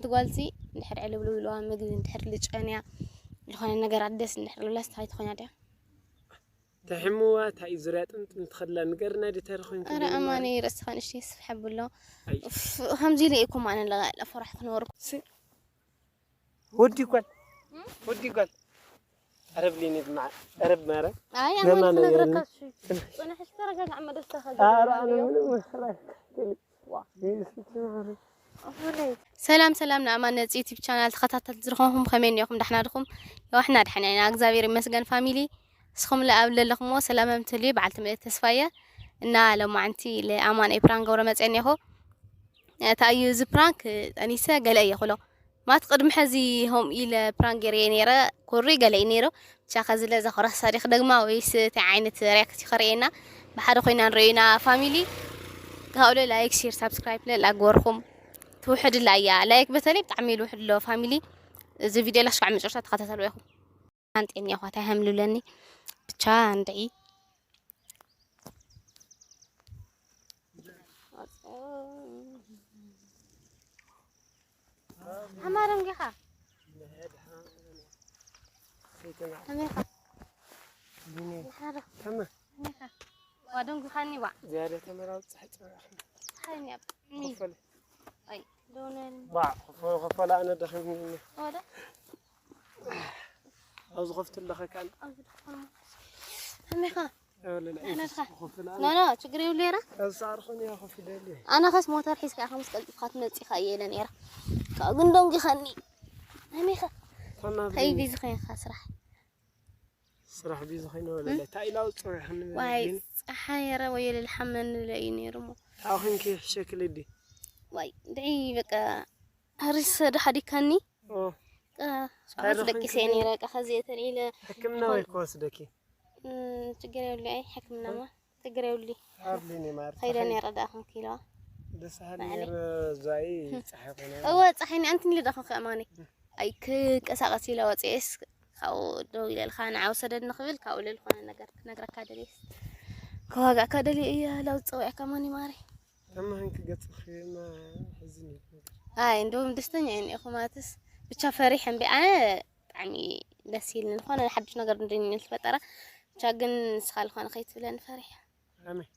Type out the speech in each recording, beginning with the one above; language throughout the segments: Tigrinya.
እቲ ጓልሲ እንድሕር ዕልብልብ ኢልዋ፣ ምግቢ እንድሕር ልጨንያ፣ ዝኾነ ነገር ኣደስ እንድሕር ልብላስ እንታይ ትኾና ድያ? ተሕምዋ እንታይ እዩ ዙርያ ጥምጥም ትኸድላ ንገርና ዲ እንታይ ረኾይን ኣረ ኣማኒ ርእስኻ ንእሽተይ ስፍሕ ኣብሎ። ከምዚ ኢለ እኮ ማነ ለፈራሕ ክነበርኩ። ወዲ ጓል ወዲ ጓል ኣረብ ሊኒ ድማ ኣረብ ማረ ኣይ ለማን ኣማኒ ነው ክነግረካ ያለን። እሺ። ጽንሕ እስከ ረጋጋ ዕመ ደስታ ኣረ ኣነ ከገ ምንም መስራት ሰላም ሰላም ንኣማን ነፂ ዩቲብ ቻናል ተኸታተልቲ ዝረኸብኩም ከመይ እኒኹም? ዳሕና ድኹም? የዋሕና ድሓና ኢና እግዚኣብሔር ይመስገን ፋሚሊ። ንስኹም ለኣብ ለለኹምዎ ሰላም ኣምትልዩ በዓልቲ ምእት ተስፋየ እና ለማዓንቲ ለኣማን ኤ ፕራንክ ገብረ መፅአ እኒኹ። እንታይ እዩ እዚ ፕራንክ ጠኒሰ ገለ እየ ክሎ ማት ቅድሚ ሕዚ ሆም ኢለ ፕራንክ ገይረ ነይረ ኩሪ ገለ እዩ ነይሩ። ብቻ ከዚ ለዘ ኮራሳ ዲኽ ደግማ ወይስ እንታይ ዓይነት ሪያክት ይኸርእየና ብሓደ ኮይና ንርእዩና ፋሚሊ። ካብኡ ለ ላይክ ሼር ሳብስክራይብ ለ ላግበርኩም ትውሕድላ እያ። ላይክ በተለይ ብጣዕሚ ልውሕድ ኣሎ ፋሚሊ። እዚ ቪድዮ ላስካዕ መጨረሻ ተኸታተሉ ኢኹም። ኣንጤኒ ኣኳ እንታይ ሃምልብለኒ ብቻ እንድዒ ኣማረም ጌኻ ከመይኻ ቢኒ ሓረ ተመ ከመይኻ ዋደንጉኻኒ ዋ ዝያደ ተመራው ፀሐ ፀባሕ ሓይኒ ኣብ ሚ ክፈል ኣይ ደውነን ባዕ ክፈል ክፈል ኣነ ደኺምኒ ወደ ኣብዚ ከፍት ኣለኸ ካን ከመይኻ ወለላ ኣነድኻ ክፍል ኖ ኖ ችግር የብሉ የራ ካብ ሳዕርኹን እያ ከፍደል ኣነ ኸስ ሞተር ሒዝካ ኢኻ ምስ ቀልጢፍካ ትመፅእ ኢኻ እየ ኢለ ነይረ ካብኡ ግን ደንጊኻኒ ከመይኻ ተማ ከይዲ ዝኸይንካ ስራሕ ስራሕ ቢዚ ኮይነ ወለላ እንታይ ኢላ ውፅዕ ክንብል ዋይ ግን ፀሓይ ረ ወየለ ልሓመኒ ኢለ እዩ ነይሩ ሞ ታኹንኪ ሕሸክል ዲ ዋይ ድዒ በቃ ሪስ ዶ ሓዲካኒ ኦ ቃስ ደቂሰ ነይረ ቃ ከዚ የተን ኢለ ሕክምና ወይ ክወስደኪ እም፣ ችግር የብሉ ኣይ ሕክምናማ ችግር የብሉ ኣብሊኒ ማር ከይደ ነይረ ዳ ኹንኪ ኢለዋ ደስ ሃሊ ነይር ዛይ ፀሓይ ኮይነ እወ ፀሓይ ኣንቲ ኢለ ዳ ኹንኪ ኣማኒ ኣይ ክቀሳቀስ ኢለ ወፅኤስ ካብኡ ደው ኢለልካ ንዓ ውሰደኒ ክብል ካብኡ ለልኾነ ነገር ክነግረካ ደልየስ ከዋጋእካ ደልየ እየ ላው ፀውዕካ ማኒ ማሪ ተማህንኪ ገፅኺ ማ ሕዝን እዩ ነገር ኣይ እንደውም ደስተኛ እየ እኒኹ ማለትስ ብቻ ፈሪሐ እምቢ ኣነ ብጣዕሚ ደስ ኢልኒ ዝኾነ ሓድሽ ነገር እንድኒ ዝተፈጠረ ብቻ ግን ንስኻ ዝኾነ ከይትብለኒ ፈሪሐ ኣመይ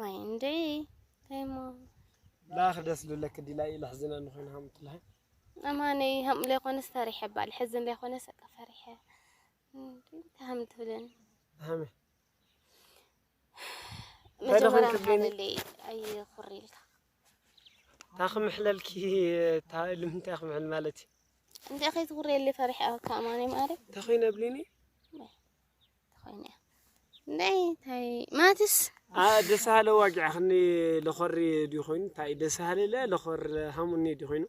ወይ እንዴ ተይሞ ላኽ ደስ ልለክ ዲላ ኢለ ሕዝና ንኾይን ሃምትልሃ ኣማነይ ሃም ለይኮነስ ፈሪሐ ባል ሕዝን ለይኮነስ በቃ ፈሪሐ እንዴ እንታይ ሃም ትብለኒ ኣመይ መጀመርያ እንታይ ደኾንክ ብለኒ? ሓለለይ ኣይኹሪ ኢልካ ታኽምሕለልኪ ልምንታይ ክምሕል ማለት እዩ እንታይ ከይትኹሪ የለ ፈሪሐ ኣካ ኣማነይ ማሪ እንታይ ኮይነ ብሊኒ ተኾይነ ናይ እንታይ ማትስ ደስ ሃለ ዋጊዕኽኒ ለኾሪ ድዩ ኮይኑ እንታይ ደስ ሃለ ለ ለኾር ሃሙኒ ድዩ ኮይኑ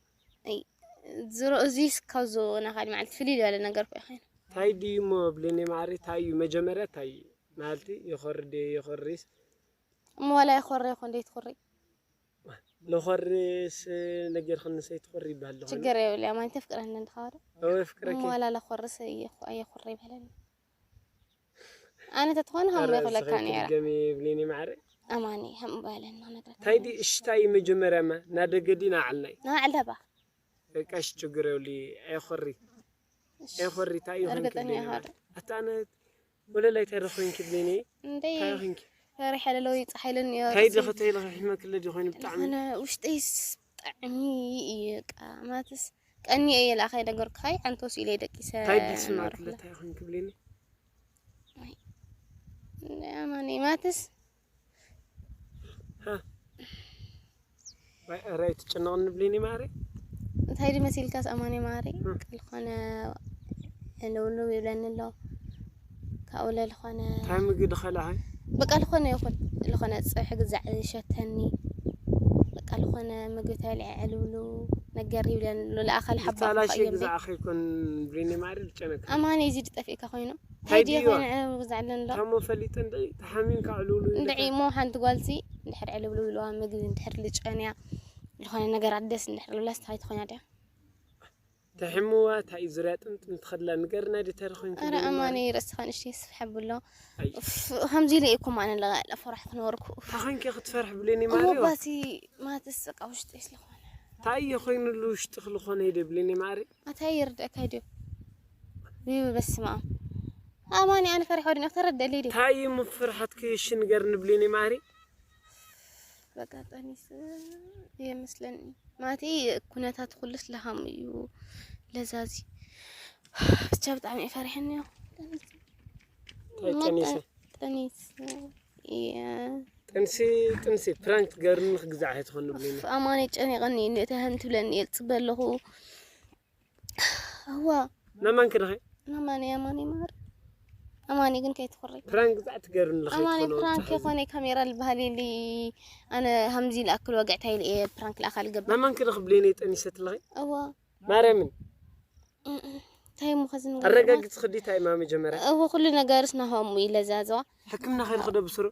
ዝሮ እዚ ካብዞ ናኻሊ ማለት ፍልይ ዝበለ ነገር ኮ ይኸይኑ እንታይ ድዩ እሞ ብሌኒ ማዕሪ እንታይ እዩ መጀመርያ እንታይ እዩ ናልቲ የኾሪ ደ የኾሪስ እሞ ዋላ ይኾሪ ይኾን ደይትኾሪ ለኾሪስ ነገር ክንሰይ ትኾሪ ይበሃል ለኾሪ ችግር የብሉ ኣማን ተፍቅረኒ እንድኻዶ ወይ ፍቅረኪ እሞ ዋላ ለኾርስ ኣይኾሪ ይበለኒ ኣነ ተትኾን ሃም ይኽለካ ነይራ ገሚ ብሌኒ ማዕሪ ኣማኒ ሃም ባለን ነግረካ እንታይ ዲ እሽታይ መጀመርያማ ናደገዲ ናዓልናይ ናዓል ደባ በቃሽ ችግር የብሉ ኣይኾሪ ኣይኾሪ እንታይ እዩ እርግጠኛ ይሃዶ ኣታ ኣነ ወለላይ እንታይ ደኾይንኪ ብሌኒ እንዴ እንታይ ኾይንኪ ፈሪሐ ለለዊ ፀሓይልን እንታይ ዲ ከተይ ለኺሕመ ክለ ዲ ኮይኑ ብጣዕሚ ኣነ ውሽጠይስ ብጣዕሚ እዩ በቃ ማትስ ቀኒ እየ ለኣኸ ነገርኩኻይ ኣንቶስ ኢለ ደቂሰ እንታይ ዲ ስማዕ ክለ እንታይ ኾይንኪ ብሌኒ ኣማኒ ማትስ ራይ ትጨነቕኒ ብሌኒ ማሪ እንታይ ዲ መሲልካስ ኣማኒ ማሪ ልኾነ ንውንው ይብለኒ ኣሎ ካብኡ ለልኾነ እንታይ ምግቢ ድኸላኸ በቃ ልኾነ ይኹን ልኾነ ፅብሒ ግዛዕ ዝሸተኒ በቃ ልኾነ ምግቢ ተልዐ ዕልብሉ ነገር ይብለኒ ኣሎ ለኣኻል ሓባ ታላሽ ክኸየም ግዛዕ ኸይኮን ብሌኒ ማሪ ልጨነካ ኣማኒ እዚ ድጠፊእካ ኮይኑ እንታይ ታይ ድዩ ድዩ? ኾይነ ዕልብሉ ግዛዕ ኣለኒ ኣሎ ታሞ ፈሊጠ እንደ ተሓሚምካ ዕልብሉ እንድዒ እሞ ሓንቲ ጓልሲ እንድሕር ዕልብሉ ኢልዋ ምግቢ እንድሕር ልጨንያ ዝኾነ ነገራት ደስ እንድሕር ልብላስ እንታይ ትኾና ድያ ተሕምዋ እንታይ እዩ ዙርያ ጥምጥም ትኸድላ ንገርና ዲ እንታይ ኾይንኪ ኣረ ብሌኒ ማሪ? ኣማኒ ርእስኻ ንእሽተይ ስፍሕ ኣብሎ ኣይ። ከምዚ ኢለ እኮ ማነ ለፈራሕ ክነበርኩ ታኸንኪ ክትፈርሕ ብሌኒ እሞ ማሪ ባሲ ማትስ በቃ ውሽጢ ስለኾነ እንታይ እዩ ኮይኑሉ ውሽጥኺ ዝኾነ ኢደ ብሌኒ ማዕሪ? ኣታይ ይርድእካ ድዩ? እዩ በስመ ኣብ። ኣማኒ ኣነ ፈሪሖ ድን ተረደሊ ድዩ? እንታይ እዩ ምፍርሓትኪ? እሺ ንገርኒ ብሌኒ ማዕሪ። በቃ ጠኒስ የመስለኒ። ማለተይ ኩነታት ኩሉስ ለሃም እዩ ለዛዚ። ብቻ ብጣዕሚ እዩ ፈሪሐኒ እዩ። ጠኒስ። እንታይ ጠኒሰ? ጠኒስ። እየ። ጥንሲ ጥንሲ ፕራንክ ትገርኒ ክግዛዕ ኣይትኾን ብሌኒ። ኣማኒ ጨኒቐኒ እዩ፣ ነቲ ሃም ትብለኒ እየ ዝጽበ ኣለኹ። እዋ። ናማን ክድኸ? ናማን ኣማኒ ማር። ኣማኒ ግን ከይትኹሪ። ፕራንክ ግዛዕ ትገርኒ ለኸ ኣማኒ ትኾን ፕራንክ ጽሓይ። ይኾነ ካሜራ ልበሃል ኢሊ ኣነ ሃምዚ ልኣክል ወግዕታ ኢሊ እየ ፕራንክ ልኣኻ ልገብር። ናማን ክድኽ ብሌኒ ጠኒሰት ለኸ? እዋ። ማርያምን። እንታይ እሞ ከዚ ነገር ኣረጋግጽ ክዲ እንታይ እማ መጀመርያ? እዎ ኩሉ ነገርስ ናሆም እዩ ለዛዘዋ። ሕክምና ከይድኺ ዶ ብስሩ?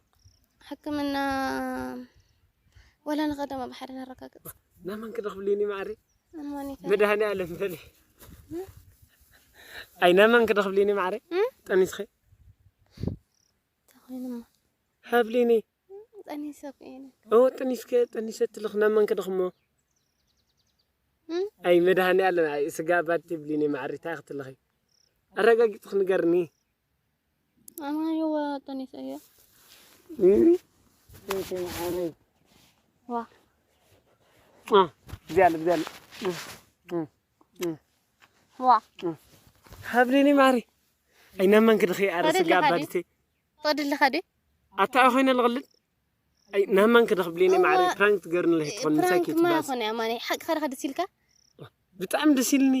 ሕክምና ወላ ንኸደማ ብሓደ ነረጋግጽ። ናመን ክድኽብሊኒ ማዕሪ? ኣማኒ ከ- መድሃኒ ዓለም በሊ። ኣይ ናመን ክድኽብሊኒ ማዕሪ? እም? ጠኒስኺ? ተኾይኑማ። ሃብሊኒ። ጠኒሰ እኮ እየ። እዎ ጠኒስከ ጠኒሰ ትልኽ ናመን ክድኽሞ? እም? ኣይ መድሃኒ ዓለም ኣይ ስጋ ባድ ትብሊኒ ማዕሪ እንታይ ክትልኺ? ኣረጋጊጽ ክንገርኒ። ኣማኒ እዎ ጠኒሰ እየ። እም? ማዕሪ። ዋ። አ፣ ብዚያለ፣ ብዚያለ። እም፣ እም፣ እም። ዋ። እም። ሃብሊኒ ማዕሪ። ኣይ ናመን ክድኺ ኣረ ወደ ስጋ ኣለኻ ድዩ? ባድቴ። ትወዲ ኣለኻ ድዩ? ኣታ ኮይነ ልቕልድ። ኣይ ናመን ክድኽብሊኒ ማዕሪ እዋ። ፕራንክ ትገርኒ ለሂ ትኾን ምሳይ ፕራንክ ማ ኬትባዝ። ኾነ ኣማኒ ሓቅኻ ደኻ ደስ ኢልካ? ብጣዕሚ ደስ ኢልኒ።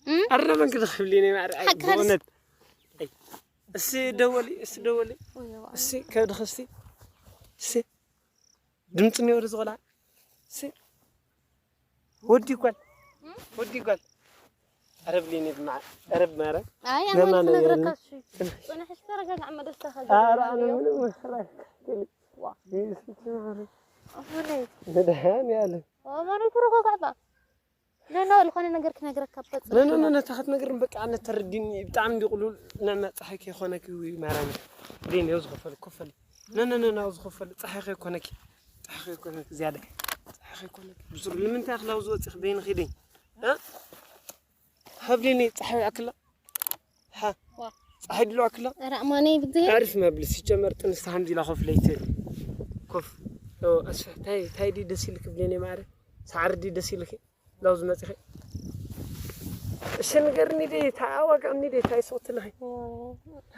እም? ኣረ ናመን ክድኽብሊኒ ማዕሪ ኣይ ሓቅኻ ደስ- ብእውነት። ኣይ፣ እሲ ደወሊ፣ እሲ ደወሊ። እዋ። እሲ ከድኽ እሲ። እሲ ድምፂ እኒኦ ዝቆልዓ ሲ ወዲ ጓል ወዲ ጓል ኣረብ ሊኒ ድማ ኣረብ ማረ ኣይ ኣማኒ ነማነ ክነግረካ የለን። እሺ። ጽንሕ እሺ ተረጋጋዕ መደስታኻ ኣረ ኣነ ገለ ምንም መስራት ዋ። ይስቲ ማረ ኣሁን መድሃኒ ዓለም ኣማኒ ተረጋጋዕባ ነና ዝኾነ ነገር ክነግረካ በጽ ነ ነ ነ ነ ታኸት ነገር በቃ ኣነ ተረዲኒ ብጣዕሚ እንዲቕሉል ንዕመ ፀሓይ ከይኮነኪ ውይ ማርያም ሊኒ ዝኸፈል ኮፈል ነ ነ ነ ነ ዝኸፈል ፀሓይ ከይኮነኪ ፀሓይ ከይኮነኪ ዝያዳ ፀሓይ ከይኮነኪ ብሱር ንምንታይ ኣኽላው ዝወፅእ በይኒ ኺደኝ እ ሃብሊኒ ፀሓይ ኣክላ ሓ ዋ። ፀሓይ ድሎ ኣክላ ኧረ ኣማነይ ብግዜ ኣሪፍ መብሊ ሲጀመር ጥንስቲ ሃምዚ ኢላ ኮፍ ለይቲ ኮፍ ኦ፣ ኣስፍሕ ታይ ታይ ድዩ ደስ ኢልክ ብሌኒ ማዕረ ሰዓሪ ድዩ ደስ ኢልክ ላውዝ መፂኺ እሺ ንገርኒ ደ ተዓዋግዕኒ ደ ታይ ሰው ትልኺ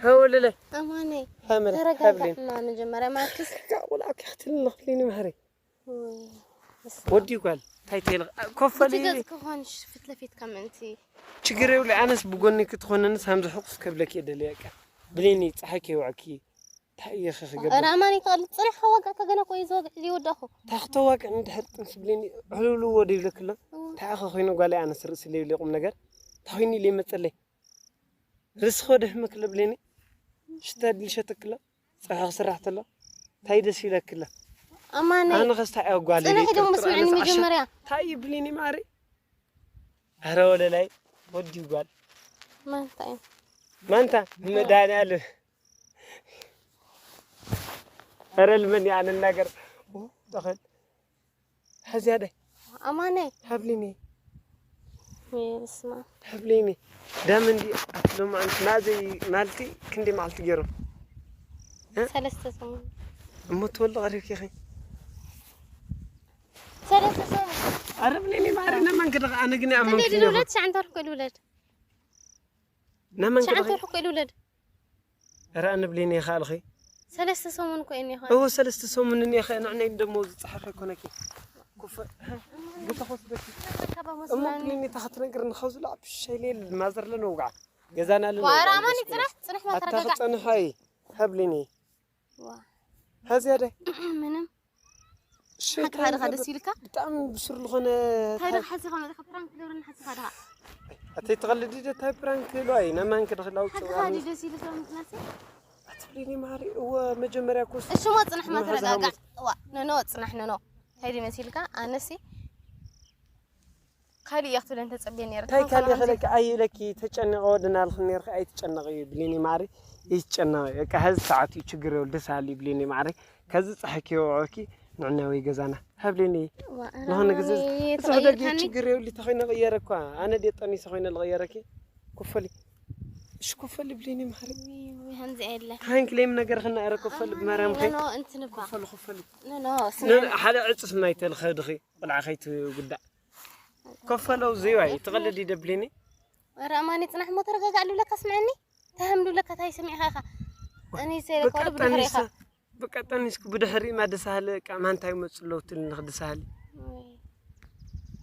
ሃወለለ ኣማነይ ሃመለ ተረጋጋዕ ሃብሊን እና መጀመርያ ማርክስ ቃ ቁልዓ ከኽትልኒ ኽፍሊኒ ማህሪ ውይ፣ በስመ ኣብ። ወዲ ጓል ታይ ተይልኽ ኮፈሊ እቲ ገጽ ክኾንሽ ፊት ለፊት ከምንቲ ችግር የብሉ ኣነስ ብጎኒ ክትኾነንስ ሃምዚ ሕቁስ ከብለኪ እየ ደልየ በቃ ብሌኒ ፀሓይ ከይውዓኪ እንታይ እየ ኸ ክገብር ራማኒ ትቐል ጽንሕ ከዋጋእካ ገና ኮዩ ዝወግዕ ዘይወዳኹ እንታይ ክተዋግዕኒ ድሕር ጥንሲ ብሌኒ ዕልውልዎ ደይብለክላ እንታይ ኸ ኮይኑ ጓል ኣነስ ርእሲ ለይብለ ቁም ነገር እንታይ ኮይኑ ኢለ ይመጸለይ ርእስኺ ወደ ሕመክለ ብሌኒ ሽታ ድልሸተክላ ፀሓ ክስራሕ ተሎ እንታይ ደስ ይለክላ ኣማኒ ኣነ ኸስታ እያ ጓል ጽንሕ ደሞ ስምዕኒ መጀመርያ እንታይ ብሌኒ ማሪ ኣረ ወለላይ ወዲ ጓል ማንታ እዩ ማንታ መድኃኒዓለም ኧረ ልመን እያ ንናገር ተኸል ሐዚያ ደ ኣማነይ ሃብሊኒ በስመ ኣብ ሃብሊኒ ዳም እንዲ ኣትሎም ኣንት ናዘይ ማልቲ ክንዲ ማልቲ ገይሮም እ? ሰለስተ ሰሙን እሞ ትወልድ ቀሪብኪ ኢኺ ሰለስተ ሰሙን ኣረ ብሌኒ ማሪ ነማን ክደኻ ኣነ ግን እንዴ ኣመንኩ ድልውለድ ሻዕንተር ኮ ልውለድ ናመን ሻዕንተር ኮ ልውለድ ኧረ ኣነ ብሌኒ ይኸኣልኺ ሰለስተ ሰሙን እኮ እየ እኒኻ እዎ ሰለስተ ሰሙን እኒኻ ንዕነይ ደሞ ዝፀሓፈ ኣይኮነኪ ኩፈ ግታ ኮስበኪ እሞ ብሌኒ እታ ክትነግርኒ ካብ ዝለዓ ብሻይ ሌል ማዘር ለነውግዓ ገዛና ለነውግዓ ዋራማኒ ጽናሕ ጽናሕ ኣታ ማተረጋጋ ክፀንሐይ ሃብሊኒ ዋ ሃዚያ ደ ምንም ሓንቲ ሓደ ሓደ ሲልካ ብጣዕሚ ብሱር ዝኾነ እንታይ ዶ ሓሲኻ መፅኻ ፕራንክ ክገብረኒ ሓሲኻ ድኻ ኣተይ ትቐልዲ ዶ እንታይ ፕራንክ ኢሉ ኣይ ነማን ክድኽላው ሓደ ሓደ ደስ ኢሉ ሰብ ምትናሲ ኣትብሊኒ ማሪ እወ መጀመርያ ኮስ እሺ ሞ ፅናሕ ማተረጋጋዕ ዋ ነኖ ፅናሕ ነኖ እንታይ ዲ መሲልካ ኣነሲ ካሊእ እያ ክትብለን ተጸብየ ነይረ። እንታይ ካሊእ ክለኪ ኣይብለኪ ተጨነቐ ወደናልኺ ነይርኺ ኣይትጨነቒ ብሌኒ ማዕረይ ይትጨነቐ በቃ ሀዚ ሰዓት እዩ ችግር የብሉ ደስ በሃሊ ብሌኒ ማዕረይ ከዚ ፀሓይ ከይወቕዐኪ ንዕና ወይ ገዛና ሃብሊኒ ዝኾነ ግዜ ብዙሕ ደጊ ችግር የብሉ። ተኾይነ ቀየረ እኳ ኣነ ድየ ጠኒሰ ኮይነ ዝቐየረኪ? ኮፈሊ እሺ፣ ኮፈሊ ብሊኒ ማሪ። ከምዚ የለ። ታንክ ሌም ነገር ኸና ኣረ ኮፈሊ ብማርያም ኸይ። ኖ፣ እንትን እባ። ኮፈሊ፣ ኮፈሊ። ኖ፣ ኖ፣ ኖ፣ ሓደ ዕጽፍ ማይ ተልኸድኺ ቆልዓ ከይትጉዳእ። ኮፈለው ዝይዋይ ትቐልድ ይደብሊኒ። ኧረ ኣማኒ ጽናሕ እሞ ተረጋጋእ ልብለካ ስምዐኒ። እንታይ ሃም ልብለካ እንታይ ሰሚዕኻ ኢኻ? እኔ ሰለ በቃ ኮደ ብድሕሪ ኢኻ። ጠኒሳ፣ በቃ ጠኒስኩ ብድሕሪ ማ ደሳለ ቃ ማንታይ መጽ ኣለውትልኒ ክድሳለ። ወይ።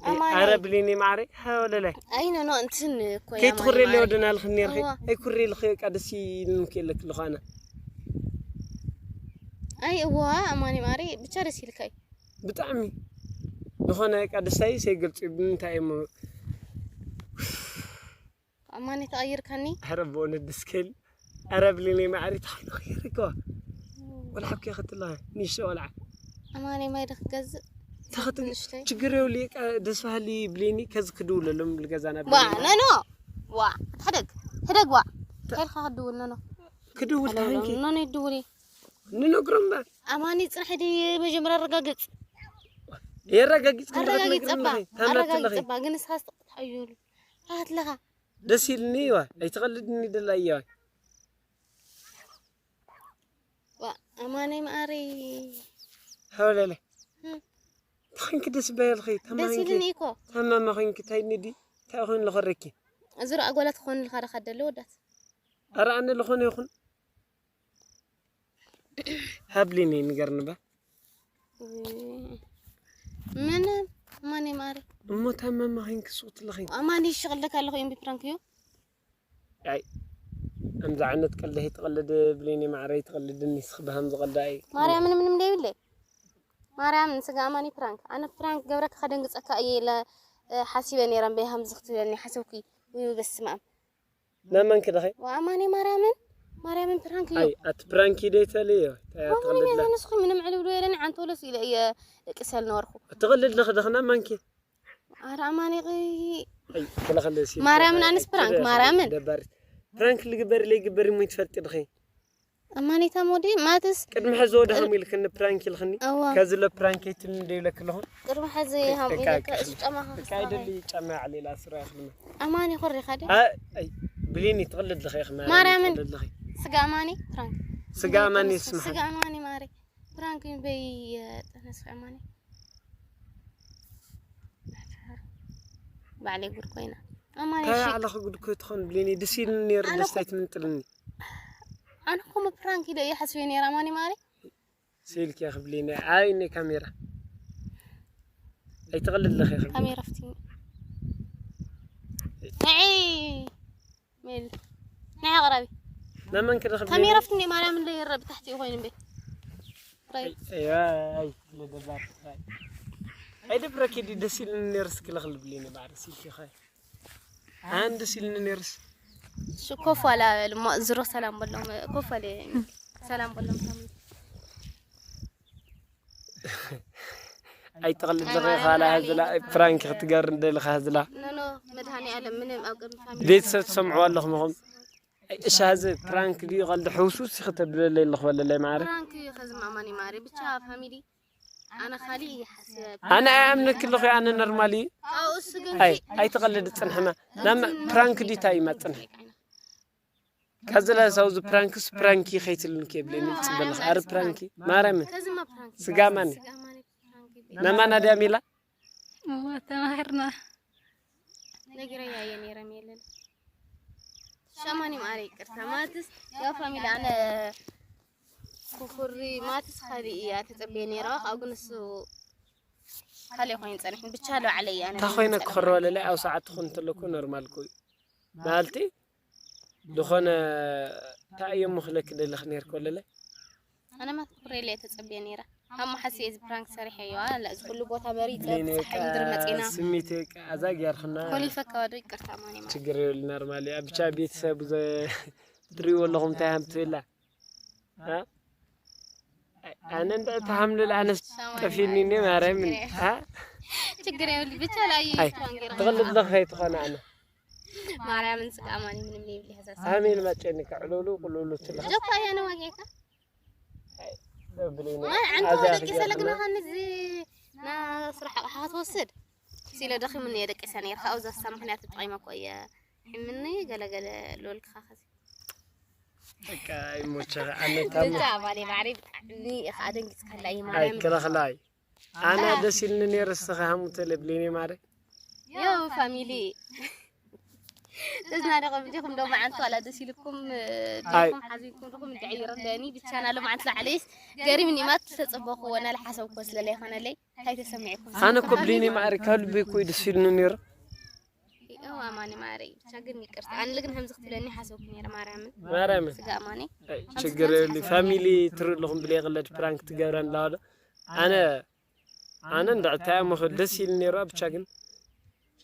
ኣይ፣ ኣማኒ። ኣረ ብሊኒ ማዕረ ሃወለላይ። ኣይ፣ ኖ፣ ኖ፣ እንትን እኮ እያ ከይትኩሬ ኣማኒ ማዕረ። ወደና ልኽኒ ነርኺ። እዋ። ኣይ ኩሬ ልኺ በቃ ደስ ይልምክ የለክ ልኾነ። ኣይ፣ እዋ፣ ኣማኒ ማዕረ ብቻ ደስ ይልካይ። ብጣዕሚ ዝኾነ በቃ ደስታይ ዘይገልጹ እዩ። ብምንታይ እሞ ኣማኒ ተቐይርካኒ? ኣረ ብእውነት ደስ ክብል። ኣረ ብሊኒ ማዕሪት ሓይሉ ክይርከባ። ወላ ሓብኪ ክትላ ንእሽቶ ቆልዓ። ኣማኒ ማይ ዶ ክገዝእ? ተኸት ንእሽተይ? ችግር የብሉ በቃ ደስ በሃሊ ብሊኒ ከዚ ክድውለሎም ልገዛና ዋ፣ ብሊኒ። ነኖ! ዋ፣ ሕደግ፣ ሕደግ ዋ። ከልካ ክድውል ነኖ። ክድውል ኣለው፣ ታንኪ። ነኖ ይድውል እዩ። ንነግሮም ባ። ኣማኒ ጽንሕ ዲ መጀመርያ ኣረጋግጽ። የረጋግጽ ክንዲ ኣረጋግጽ ክትነግርኒ እባ፣ ኣለኺ። ታምናት ኣለኺ። ኣረጋግጽ እባ፣ ግን ንስኻ ስትቕጥዓዮ። ኣትለኻ። ደስ ኢልኒ እዋ፣ ኣይትቐልድኒ ደላ እያ። ዋ፣ ኣማነይ መኣረይ። ሃውለለ። እም። ተኾንኪ ደስ በልኺ፣ ደስ ተማንኪ። ኢልኒ እኮ። ታማማ ኾንኪ፣ ታይ ንዲ፣ ታይ ኾን ለኸረኪ። እዝሮ ኣጓላት ኾን ልኻ ደኻ ደለ ወዳት። ኣረ ኣነ ለኾነ ይኹን። ሃብሊኒ ንገርኒ ባ። እም። ምን? ኣማነይ መኣረይ። እሞ ታማማ ኾንኪ ሱቕ ትለኺ። ኣማኒ ይሽቕልደካ ኣለኹ እምቢ ፕራንክ እዩ። ኣይ፣ ከምዚ ዓይነት ቀልዲ ኣይትቐልድ ብሌኒ ማዕረይ፣ ትቐልድኒ ስኽ ብሃም ዝቐልዳ ኣይ። ማርያምን ምንም ደይብለይ። ማርያምን ስጋ ኣማኒ ፕራንክ። ኣነ ፕራንክ ገብረካ ከደንግጸካ እየ ኢለ፣ እ፣ ሓሲበ ነይረ፣ እምበይ ሃምዚ ክትብለኒ ሓሰብኩ። ውይ፣ በስመ ኣብ። ናብ መን ክደኸይ? ወኣማኒ ማርያምን፣ ማርያምን ፕራንክ እዩ። ኣይ፣ ኣቲ ፕራንክ እዩ ደይተልዮ። ኣይ፣ ኣማኒ ኣትቐልድላ። ንስኹ ምንም ዕልብሉ የለኒ፣ ዓንቶለስ ኢለ እየ ቅሰል ነበርኩ። ኣትቐልድ ለኽደኽና ማንኪ? ኣረ ኣማኒ፣ ኣይ፣ ከለኸለሲ ማርያምን ኣንስ ፕራንክ፣ ማርያምን። ደባሪ። ፕራንክ ልግበር ለይግበር እሞ ይትፈልጢ ድኺ? ኣማኒ ታሞዲ ማትስ ቅድሚ ሕዚ ወደ ሃም ኢልክኒ ፕራንክ ኢልክኒ። እዋ። ከዚ ለ ፕራንክ ይትልኒ ደይብለክ ኣለኹ። ቅድሚ ሕዚ ሃም በቃ ኢልክ እሺ ጫማኻ በቃ ክስታይ። ኣይደሊ ጫማ ያዕሊላ ስራ ይኽልመ። ኣማኒ ኮሪኻ ዲ? ኣ-፣ ኣይ፣ ብሊኒ ትቕልድ ለኸ ይኽመ። ማርያምን ትቕልድ ለኸ። ስጋ ኣማኒ ፕራንክ። ስጋ ኣማኒ ይስምሓ። ስጋ ኣማኒ ማሪ። ፕራንክ በይ ጠነስ ኣማኒ። ባዕለይ ጉድ ኮይና። ኣማኒ እንታይ ሽክ። ዓለኹ ጉድ እኮ ትኾን ብሌኒ። ደስ ኢልኒ ነይሩ፣ ኣነ ደስታ እኮ ኣይትምንጥልኒ። ኣነ እኮ ፕራንክ ኢለ እየ ሓስበ ነይረ ኣማኒ ማሪ። ስኢልኪ እያ ክብሌኒ። ኣይ፣ እኔ ካሜራ። ኣይትቐልድ ለኸ ክብሌኒ። ካሜራ ፍትኒ። ንዒ። ሜል። ናይ ኣቕራቢ። ነመን ክረኽብ ካሜራ ፍትኒ ማርያም እንደ ይረ ብታሕቲ ኮይኑ እምበይ። ራይ። ኣይ፣ ኣይ፣ ለደባት፣ ኣይ። ኣይደብረኪ ዲ ደስ ኢልኒ ነይሩ እስኪ ለኽል ብሌኒ ባዕሪ ሲልኪ ኸይ። ኣን ደስ ኢልኒ ነይሩስ። እሱ ኮፍ ኣላ በል እሞ ዝሮ ሰላም በሎም። ኮፍ ኣለ። ሰላም በሎም። ኣይትቐልድ ለኸ ኻላ ህዝላ፣ ፕራንክ ክትገር እንደልኻ ህዝላ። ኖ፣ ኖ፣ መድሃኔ ዓለም ምንም ኣብ ቅድሚ ፋሚሊ ቤተሰብ ትሰምዕዋ ኣለኹም ኢኹም። እሺ፣ ሀዚ ፕራንክ ድዩ ቀልዲ? ሕውሱ ሲ ክተብለለይ ኣለኹ በለለይ ማዕረ። ፕራንክ እዩ ኸዚ ማማኒ ማሪ። ብቻ ፋሚሊ ኣነ ኻሊ ይሓስብ። ኣነ ኣይኣምነኪ ኣለኹ፣ ኣነ ኖርማል እዩ። ኣው እሱ ግን ኣይ፣ ኣይትቐልድ ጽንሕና። ናም ፕራንክ ዲታ እዩ ማጽንሕ። ከዚ ላይ ሰው ዝ ፕራንክስ ፕራንኪ ኸይትልን ከብለኒ ጽበልኽ። ኣረ ፕራንኪ ማርያምን። ከዚ ማ ፕራንክ። ስጋ ማን? ስጋ ማን ፕራንክ። ናማና ድያ ሚላ? እዋ፣ ተማሂርና። ነግረያ እየ ነይረ ሜለን። ሻማኒ ማዕረ ይቅርታ። ማትስ ያው ፋሚሊ ኣነ ኩኩሪ ማትስ ኻሊ እያ ተጸብየ ነይራ። ካብኡ ግን እሱ ኻሊ ኮይኑ ጸኒሕን ብቻ ለባዕለ እያ። እንታይ ኮይነ ክኽሮ ለለ ኣብ ሰዓት ትኹን እንተለኩ ኖርማል እኮ እዩ። ማለቲ ዝኾነ እንታይ እዮም ምኽለክ ደለኽ ነይርኮ ለለ? ኣነ ማት ኩሬለ እየ ተጸብየ ነይረ። ሃሞ ሓስየ እዚ ፕራንክ ሰሪሐዮ፣ ኣላ እዚ ኩሉ ቦታ መሪጸ፣ ብሌኒ፣ ብጸሓይ ምድሪ መጺና። ስሚት፣ ኣዛ ጌርኽና። ኮሊፈካ ዶ ይቅርታ ማኒ ማለት። ችግር የብሉ፣ ኖርማል እያ። ብቻ ቤተሰብ ዘ-፣ ትሪእዎ ኣለኹም እንታይ ሃም ትብላ? አ? ኣነ እንደ ተሃምልል ኣነስ ጠፊኒ እኔ ማርያምን። አ? ችግር የብሉ፣ ብቻ ላይ ኣይ፣ ፕራንክ ገይራ። ትቕልድ ለኸ ይትኾነ ኣነ። ማርያምን ስጋ ኣማኒ ምንም ዘይብሊ ሕሳስ። ኣሜን ማጨኒ ከዕሉሉ ቁሉሉ ትልኻ። ጆካ እያ ነዋጌካ። ብሌኒ፣ ኣንተ ኣዛ ወደቂ ክገርም ሰለግና ነው። ኸንዚ ና ስራሕ ኣቕሓ ክትወስድ ሲለ ደኺሙኒ እየ ደቂሰ ነይረ። ካብኡ ዘሳ ምኽንያት ተጠቒመ እኮ እየ። ሕምኒ ገለገለ ልበልካ ኸዚ። በቃ ይሞቸ ኣነ ታሞ ብቻ ኣባለይ ማዕረይ ብጣዕሚ ኢኻ ኣደንጊጽካላ እዩ ኣይ ማርያም። ክለኽላይ ኣነ ደስ ኢልኒ ነይረ እስኻ ሃሙተ ለብሊኒ ማረ ያው ፋሚሊ ተዝናደቆም ዲኹም ዶ መዓንቱ ኣላ ደስ ኢልኩም ኣይ። ዲኹም ሓዚንኩም ዲኹም እንድዒ ይረደኒ ብቻ ናሎ መዓንቱ ላዕለይስ ገሪምኒ ማት ተጸበኹዎ ናለ ሓሰብኩዎ ስለለ ይኾነለይ እንታይ ተሰሚዕኩም ኣነ እኮ ብሊኒ ማዕረ ካብ ልበይ እኮ እዩ ደስ ኢልኒ ነይሩ እው ኣማኒ ማረይ ብቻ ግን ይቅርታ ኣነ ግን ከምዚ ክትብለኒ ሓሰብኩ ነይረ ማርያምን ማርያምን ስጋ ኣማኒ ኣይ፣ ችግር የብሉ ፋሚሊ ትርኢ ኣለኹም ብለይ ቅለድ ፕራንክ ትገብረን ኣለዋ ዶ ኣነ ኣነ እንድዕታይ እሞ ደስ ኢሉ ነይሩ ብቻ ግን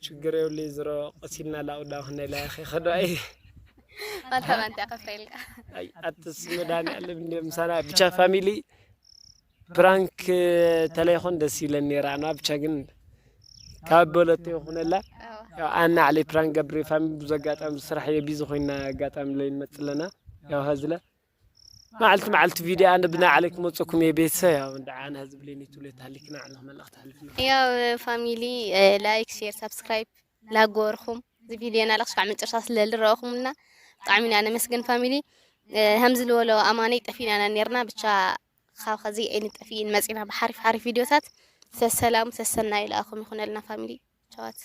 ችግር የብሉ ዝሮ ቀሲልና ላቁዳ ክንደላ ያኸ ከዶ ኣይ ማልታ ማንታ ከፍረልካ ኣይ ኣትስ መድኃኒዓለም እንደ ምሳና ብቻ ፋሚሊ ፕራንክ ተለይኾን ደስ ይለን ነይራ ኣና ብቻ ግን ካብ በለቶ ይኹነላ ያው ኣና ዓለይ ፕራንክ ገብሪ ፋሚሊ ብዙ ኣጋጣሚ ስራሕ የቢዚ ኮይና ኣጋጣሚ ለይ ንመፅለና ያው ሀዝለ መዓልቲ መዓልቲ ቪድዮ ኣነ ብና ዓለይ ክመፀኩም እየ ቤተሰብ ያው እንደ ዓነ ህዝብ ለይ ኒቱ ለይ ታሊክና ዓለኽ መልእኽቲ ኣሕልፍና ያው ፋሚሊ ላይክ ሼር ሳብስክራይብ ላጎርኩም እዚ ቪድዮ ናለ ክስካዕ መጨረሻ ስለልረኹምና ብጣዕሚ ኢና ነመስግን ፋሚሊ ከምዚ ዝበሎ ኣማነይ ጠፊእና ኢና ነርና ብቻ ካብ ከዚ ኣይንጠፍእን መፂና ብሓሪፍ ሓሪፍ ቪድዮታት ሰሰላም ሰሰና ይልኣኹም ይኹነልና ፋሚሊ ቻዋት